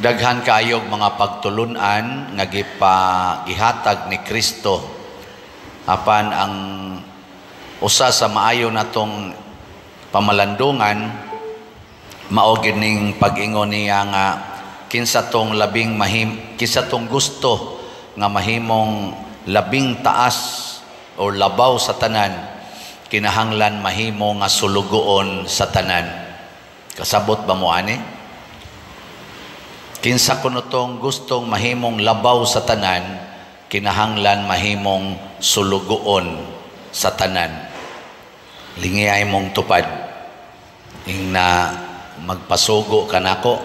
Daghan kayog mga pagtulunan nga gipa gihatag ni Kristo. Apan ang usa sa maayo natong pamalandungan mao gyud ning pag-ingon niya nga kinsa tong labing mahim, kinsa tong gusto nga mahimong labing taas o labaw sa tanan, kinahanglan mahimo nga sulugoon sa tanan. Kasabot ba mo ani? Kinsa kuno tong gustong mahimong labaw sa tanan, kinahanglan mahimong sulugoon sa tanan. Lingiyay mong tupad. Ing na magpasugo ka nako.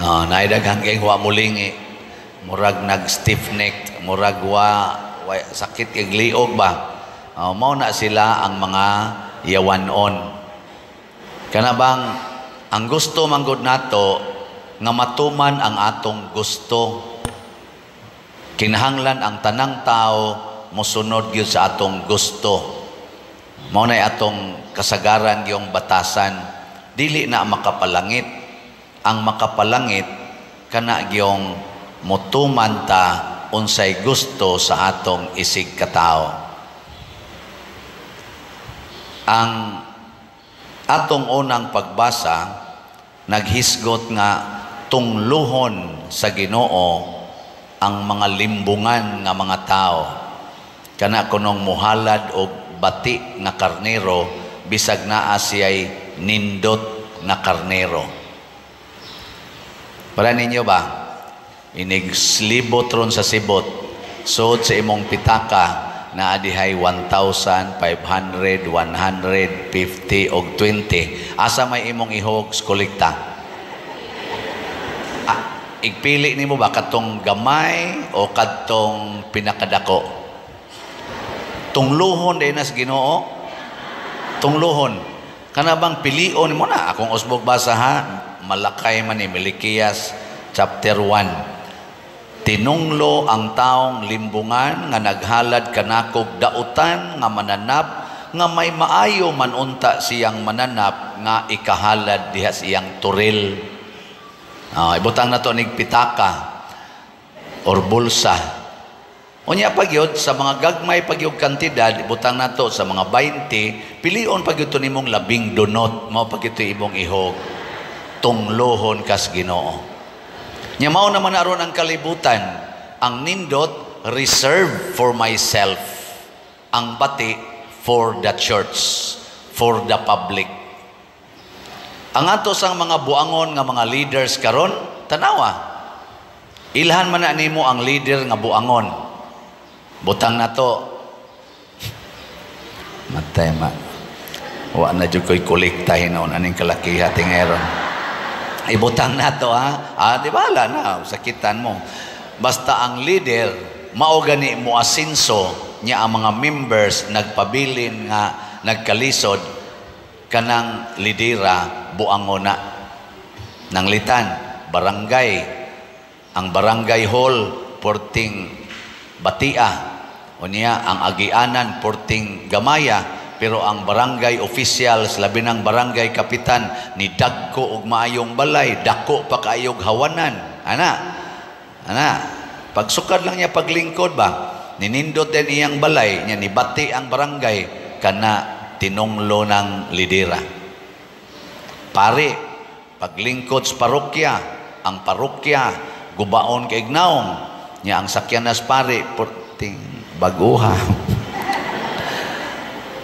Oh, naidaghan kay wa mulingi. Murag nag stiff neck, murag wa sakit kay liog ba. Oh, mao na sila ang mga yawanon. Kana bang ang gusto manggod nato nga matuman ang atong gusto. Kinahanglan ang tanang tao mosunod gyud sa atong gusto. Mao nay atong kasagaran gyung batasan. Dili na makapalangit. Ang makapalangit kana gyung motuman ta unsay gusto sa atong isig katao. Ang atong unang pagbasa naghisgot nga tungluhon sa Ginoo ang mga limbungan nga mga tao. Kana kunong muhalad og bati nga karnero bisag naa siya'y nindot nga karnero. Para ninyo ba? Inig slibot ron sa sibot, suod sa imong pitaka naa dihay 1,500, 150 og 20. Asa may imong ihog kolekta? Ah, igpili nimo ba katong gamay o kadtong pinakadako? Tungluhon din nas Ginoo. Tungluhon. Kana bang pilion mo na akong usbog basa ha? Malakay man ni Milikiyas chapter 1. Tinunglo ang taong limbungan nga naghalad kanakog dautan nga mananap nga may maayo man unta siyang mananap nga ikahalad diha siyang turil. Ibutang na to nig pitaka or bulsa. Unya pagyud sa mga gagmay pagyud kantidad, ibutang nato sa mga 20, pilion pagyud to nimong labing dunot, mao pagyud to imong ihog. Tunglohon kas Ginoo. Nya mao naman aron ang kalibutan, ang nindot reserve for myself, ang bati for the church, for the public. Ang ato sang mga buangon nga mga leaders karon, tanawa. Ilhan man na nimo ang leader nga buangon. Butang nato. Matay ma. Wa na jud ko'y kolekta hinon aning kalakiha tingeron. Ibutang nato ha. Ah, di ba na sakitan mo. Basta ang leader mao gani mo asinso niya ang mga members nagpabilin nga nagkalisod kanang lidera buangon na. Nanglitan barangay, ang barangay hall porting batia, unya ang agianan porting gamaya, pero ang barangay officials labi ng barangay kapitan ni dagko og maayong balay, dako pa kaayog hawanan. Ana ana pagsukad lang niya paglingkod ba, ninindot din iyang balay niya, nibati ang barangay kana tinunglo ng lidera. Pare paglingkod sa parokya, ang parokya gubaon kay ignaong niya, ang sakyanas pare porting baguha.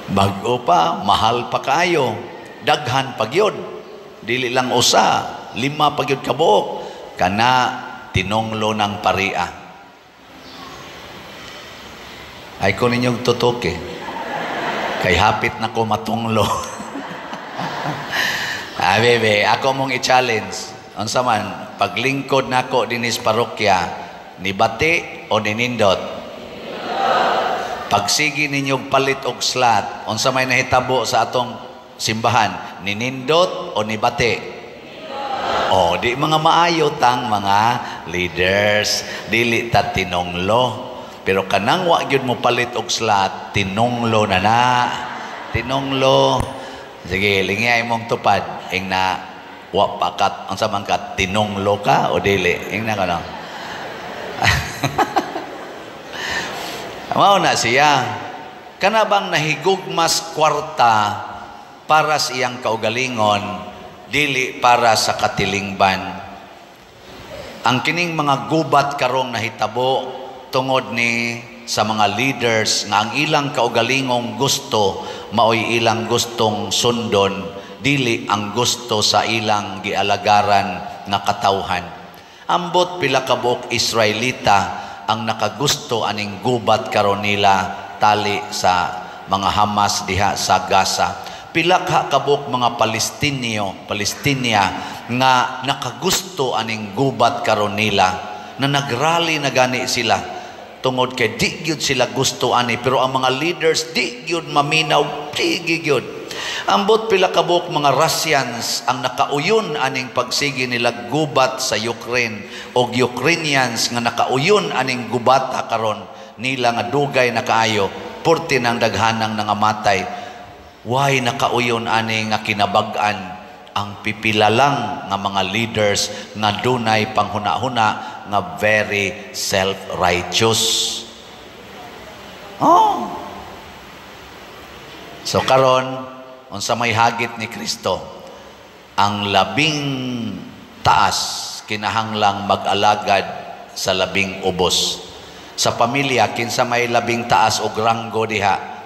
Bago pa, mahal pa kayo, daghan pagyod, dili lang usa, lima pagyod kabuok, kana tinunglo ng paria. Ay ko ninyong tutok eh. Kay hapit na ko matunglo. Ah, bebe, ako mong i-challenge. Unsa man, paglingkod nako dinis parokya, ni bati o ninindot? Pagsigi ninyong palit og slat, unsa may nahitabo sa atong simbahan, ninindot o nibati? O, di mga maayo tang mga leaders, dili ta tinunglo. Pero kanang wa gyud mo palit og slat, tinunglo na na. Tinunglo. Sige, lingay mong tupad ing na Wa pa kat unsa man ka, tinunglo ka o dili? Ingna ka no. Mao na siya. Kana bang nahigugmas kwarta para sa iyang kaugalingon, dili para sa katilingban. Ang kining mga gubat karong nahitabo tungod ni sa mga leaders nga ang ilang kaugalingong gusto maoy ilang gustong sundon, dili ang gusto sa ilang gialagaran nga katawhan. Ambot pila ka buok Israelita ang nakagusto aning gubat karon nila tali sa mga Hamas diha sa Gaza. Pila ka kabuok mga Palestinya nga nakagusto aning gubat karon nila, na nagrally na gani sila tungod kay di gyud sila gusto ani, pero ang mga leaders di gyud maminaw, di gyud. Ambot pila kabuok mga Russians ang nakauyon aning pagsigi nila gubat sa Ukraine, og Ukrainians nga nakauyon aning gubata karon nila nga dugay na kaayo, purti nang daghanang nangamatay. Why nakauyon ani nga kinabag-an ang pipila lang nga mga leaders nga dunay panghuna-huna nga very self-righteous? Oh. So karon, unsa may hagit ni Kristo, ang labing taas kinahanglang mag-alagad sa labing ubos. Sa pamilya, kinsa may labing taas og ranggo diha?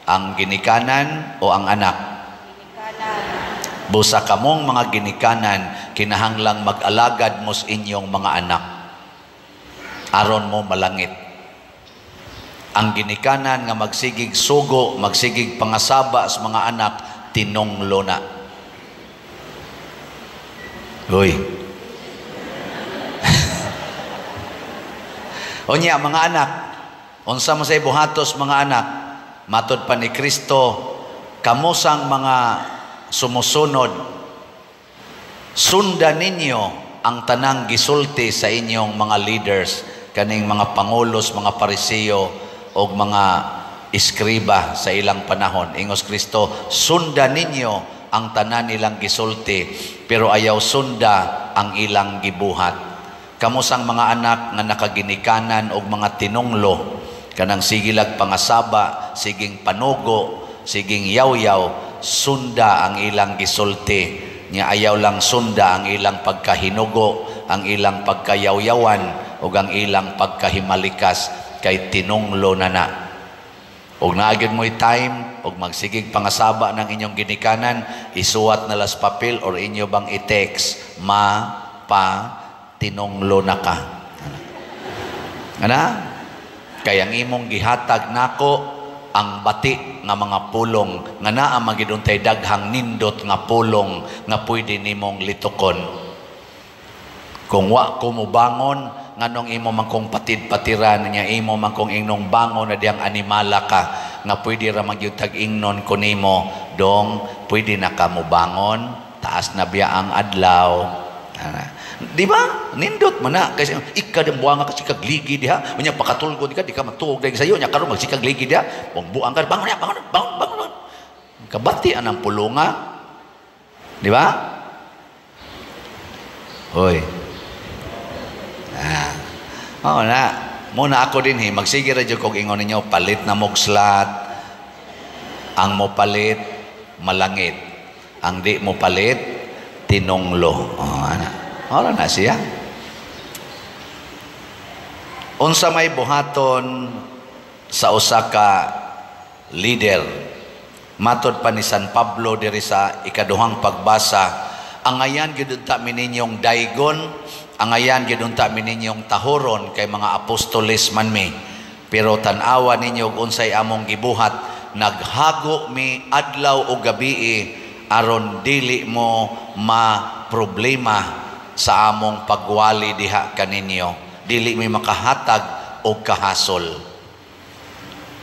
Ang ginikanan o ang anak? Ginikanan. Busa kamong mga ginikanan, kinahanglang mag-alagad mo sa inyong mga anak aron mo malangit. Ang ginikanan nga magsigig sugo, magsigig pangasaba sa mga anak, tinunglo na. Uy. Unya, mga anak, unsa man say buhatos mga anak, matod pa ni Kristo, kamusang mga sumusunod, sundan ninyo ang tanang gisulti sa inyong mga leaders, kaning mga pangulos, mga Pariseo, og mga iskriba sa ilang panahon. Ingos Kristo, sundan ninyo ang tanan nilang gisulti, pero ayaw sunda ang ilang gibuhat. Kamusang mga anak nga nakaginikanan og mga tinunglo, kanang sigilag pangasaba, siging panugo, siging yaw-yaw, sunda ang ilang gisulti. Nya ayaw lang sunda ang ilang pagkahinugo, ang ilang pagkayawyawan, ug ang ilang pagkahimalikas, kay tinunglo na na. Og naagid mo'y time, og magsigig pangasaba ng inyong ginikanan, isuwat na las papel or inyo bang i-text, ma, pa, tinunglo na ka. Ana? Kay ang imong gihatag nako ang bati nga mga pulong nga naa magiduntay daghang nindot nga pulong nga pwede nimong litukon. Kung wa ko mobangon, nganong imo man kong patid-patiran niya, imo man kong ingnong bangon na diyang animala ka nga pwede ra magyud tag ingnon ko nimo, dong pwede na ka mobangon, taas na biya ang adlaw. Di ba? Nindot man na kasi ika din buanga ka sikag ligi diha, unya pakatulgo di ka, di ka matuog dahil sayo, unya karon magsikag ligi diha, buang ka, bangon ya, bangon, bangon, bangon. Kabati anang pulunga. Di ba? Hoy. Ah. Oo na. Muna ako din he, magsige ra jud kog ingon ninyo, palit na mog slot. Ang mo palit malangit. Ang di mo palit tinunglo. Oh, ana. Ora na siya. Unsa may buhaton sa usa ka leader? Matod pa ni San Pablo diri sa ikaduhang pagbasa, angayan gyud unta mi ninyong daygon, angayan gyud unta mi ninyong tahoron kay mga apostoles man mi. Pero tan-awa ninyo og unsay among gibuhat, naghago mi adlaw o gabii aron dili mo ma problema sa among pagwali diha kaninyo. Dili mi makahatag og kahasol.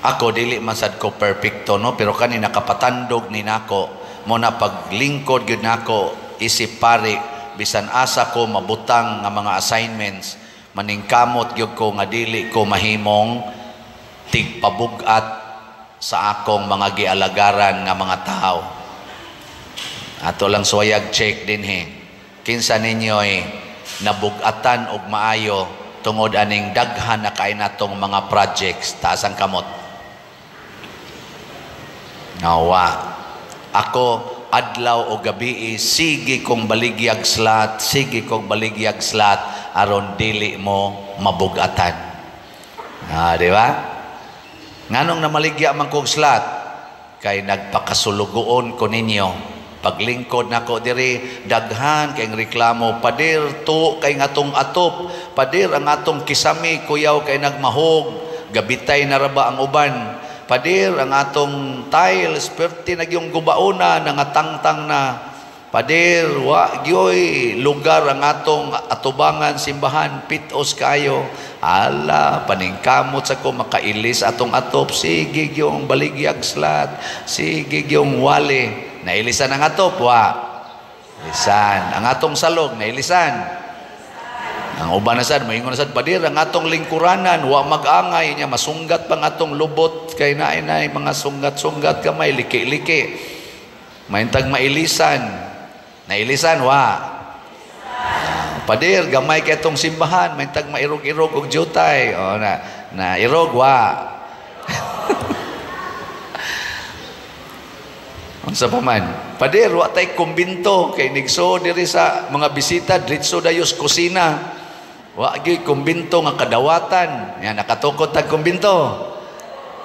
Ako dili man sad ko perfecto, no, pero kani nakapatandog ni nako mo na paglingkod gyud nako isip pari, bisan asa ko mabutang nga mga assignments, maningkamot gyud ko nga dili ko mahimong tigpabug-at sa akong mga gialagaran nga mga tao. Ato lang suwayag check din he. Kinsa ninyo'y nabugatan og maayo tungod aning daghan na kay natong mga projects? Taas ang kamot. Nawa. Ako, adlaw o gabi, sige kong baligyag slat, sige kong baligyag slat, aron dili mo mabugatan. Ah, di ba? Nganong namaligya man kog slat? Kay nagpakasulugoon ko ninyo. Paglingkod nako diri, daghan kay reklamo, padir to kay ngatong atop, padir ang atong kisami kuyaw kay nagmahog, gabitay na ra ba ang uban. Padir ang atong tiles perti nagyong gubaona nangatangtang na. Padir wa gyoy lugar ang atong atubangan simbahan pitos kayo. Ala, paningkamot sa ko makailis atong atop, sige gyong baligyag slat, sige gyong wali. Nailisan ang atop, wa. Ilisan. Ang atong salog, nailisan. Ang uban na sad, moingon na sad, padir, ang atong lingkuranan, wa mag-angay niya, masunggat pang atong lubot, kay naay mga sunggat-sunggat kamay, liki-liki. Maintag mailisan. Nailisan, wa. Padir, gamay kay atong simbahan, maintag mairog-irog og jutay. O na, nairog, wa. Unsa pa man? Padir, wa tay kumbinto kay nigso diri sa mga bisita, diretso dayos kusina. Wa gyud kumbinto nga kadawatan. Yan, nakatukod tag kumbinto.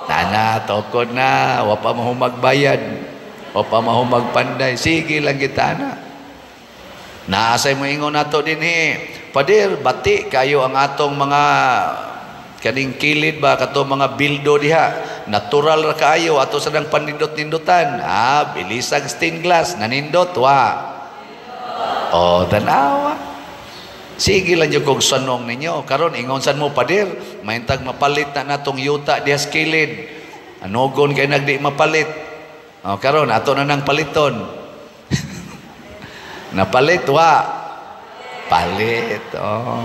Nana, tukod na, wa pa mahumagbayad. Wa pa mahumagpanday. Sige lang kita na. Naasay mo ingon nato dinhi. Padir, bati kayo ang atong mga kaning kilid ba kato mga bildo diha. Natural ra kaayo ato sa nang panindot-nindutan. Ah, bilisag stained glass, nanindot wa. Oh, tan-awa. Sige lang yung kog sanong ninyo. Karon ingon san mo padir, mahintag mapalit na natong yuta diha sa kilid. Anogon kay nagdi mapalit. Oh, karon ato na nang paliton. Napalit wa. Palit. Oh.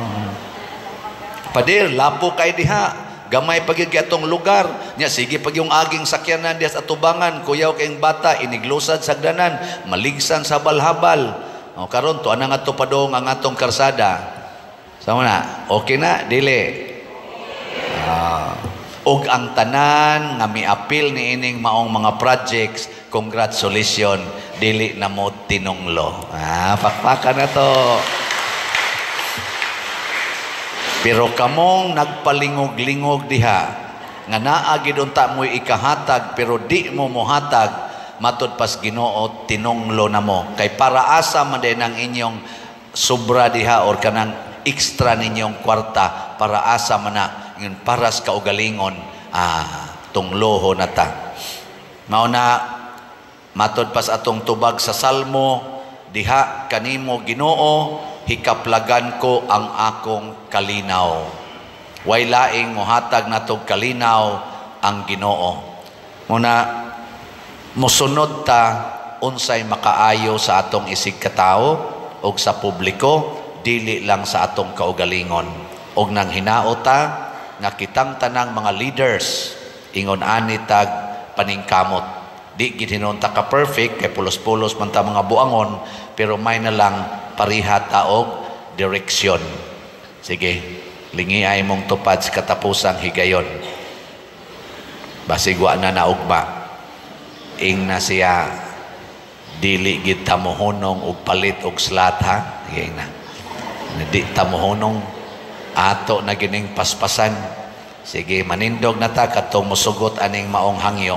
Padir, lapo kay diha. Gamay pag atong lugar. Nya sige pag yung aging sakyanan diha sa atubangan, kuyaw kayong bata iniglusad sagdanan, maligsan sa habal-habal. O karon to anang ato padong ang atong karsada. Sama na, okay na dili. Og ang tanan nga miapil niining maong mga projects, congratulations, dili na mo tinunglo. Ah, pakpakan na to. Pero kamong nagpalingog-lingog diha nga naa gid unta mo'y ikahatag pero di mo mohatag, matud pas Ginoo tinunglo na mo. Kay para asa man din ang inyong sobra diha or kanang extra ninyong kwarta, para asa man na ingon paras kaugalingon, tungloho na ta. Mao na matud pas atong tubag sa Salmo, diha kanimo Ginoo hikaplagan ko ang akong kalinaw. Way laing mohatag natog kalinaw ang Ginoo. Muna mosunod ta unsay makaayo sa atong isig katao og sa publiko, dili lang sa atong kaugalingon. Og nang hinaot ta nga kitang tanang mga leaders ingon ani tag paningkamot. Di gid hinuon ta ka perfect kay pulos-pulos man ta mga buangon, pero may na lang pariha ta og direksyon. Sige, lingiay mong tupad sa katapusang higayon. Basig wa na naugma. Ing na siya, dili gid ta mohunong og palit og slat ha. Sige na. Di ta mohunong, ato na gining paspasan. Sige, manindog na ta kadtong mosugot aning maong hangyo.